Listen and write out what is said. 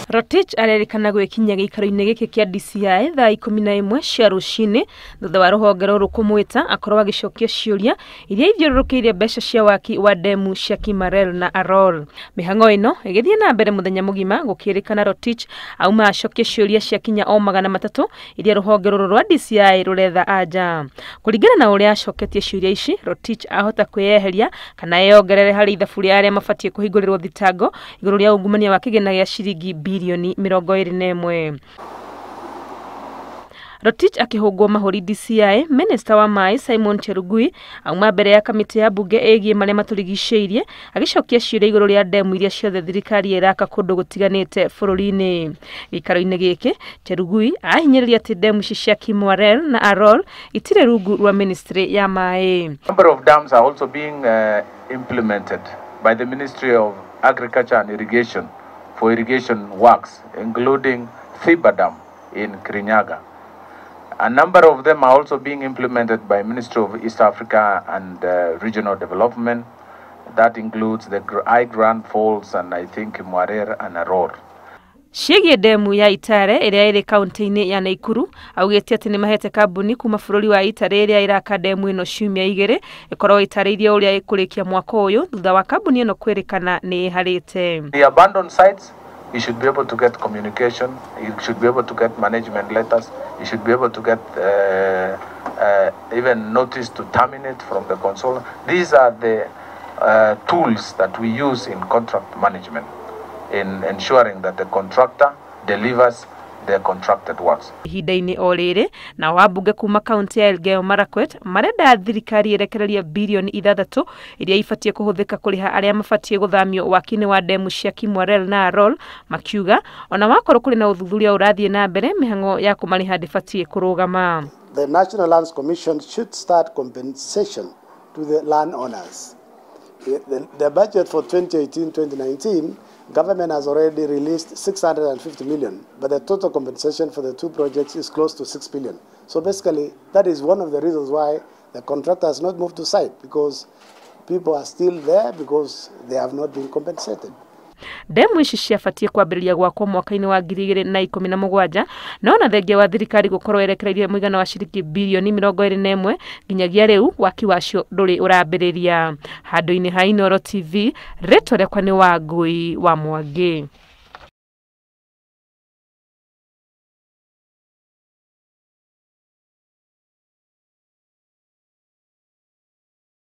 Rotich arerĩkana gwĩkinyia gĩikaro-inĩ gĩkĩ kĩa DCI thaa 11 cia rũcinĩ thutha wa rũhonge rũrũ kũmwĩta akorwo agĩcokia ciũria iria ithiũrũrũkĩirie mbeca cia waki wa ndemu cia Kimarel na Arror. Mĩhang'o ĩno ĩgĩthiĩ na mbere mũthenya mũgima gũkĩrĩkana Rotich auma acokie ciũria cia kinya o 300 iria rũhonge rũrũ rwa DCI rũretha anja. Kũringana na ũrĩa acoketie ciũria ici, Rotich ahota kwĩyeheria kana eyongerere harĩ ithabu rĩa arĩa mabatiĩ kũhingũrĩrwo thitango igũrũ rĩa ungumania wa kĩgĩna gĩa ciringi bilioni 21. Rotich akĩhũngwo mahũri DCI, minista wa maĩ Simon Chelugui auma mbere ya kamĩtĩ ya mbunge ĩgiĩ marĩa matũrigicĩirie agĩcokia ciũria igũrũ rĩa ndemu iria ciothe thirikari ĩraka kũndũ gũtiganĩte bũrũri-inĩ. Gĩikaro-inĩ gĩkĩ, Chelugui ahinyĩrĩria atĩ ndemu ici cia Kimwarer na Arror itirĩ rungu rwa ministry ya maĩ. A number of dams are also being implemented by the Ministry of Agriculture and Irrigation for irrigation works, including Thiba Dam in Kirinyaga. A number of them are also being implemented by Ministry of East Africa and Regional Development. That includes the I Grand Falls and I think Kimwarer and Arror. Ciĩgiĩ ndemu ya Itare ĩrĩa ĩrĩ kaunti-inĩ ya Naikuru augĩte atĩ nĩmahete kambuni kuma bũrũri wa Italy ĩrĩa ĩraka ndemu ĩno ciumia 2 ĩkorwo ĩtarĩirie ũrĩa ĩkũrĩkia mwaka ũyũ thutha wa kambuni ĩno kwĩrĩkana nĩ ĩharĩte. The abandoned sites, you should be able to get communication, you should be able to get management letters, you should be able to get even notice to terminate from the consultant. These are the tools that we use in contract management in ensuring that the contractor delivers the contracted works. Ihinda-inĩ o rĩrĩ, nao ambunge kuma kaunti ya Elgeyo Marakwet marenda thirikari ĩrekererie bilioni 6 iria ibatiĩ kũhũthĩka kũrĩha arĩa mabatiĩ gũthamio waki-inĩ wa ndemu cia Kimwarer na Arror, makiuga ona wakorwo kũrĩ na ũthuthuria ũrathiĩ na mbere mĩhang'o ya kũmarĩha ndĩbatiĩ kũrũgama. The National Lands Commission should start compensation to the landowners. The budget for 2018-2019, government has already released 650 million, but the total compensation for the two projects is close to 6 billion. So basically, that is one of the reasons why the contractor has not moved to site, because people are still there because they have not been compensated. Ndemu ici ciabatiĩ kwambĩrĩria gwakwo mwaka-inĩ wa 2017 no na thengia wa thirikari gũkorwo ĩrekereirie mũigana wa ciringi bilioni 21 nginyagia rĩu waki wacio ndũrĩ ũrambĩrĩria. Handũ-inĩ ha Inooro TV, rĩtwa rĩakwa nĩ Wangui wa Mwangi.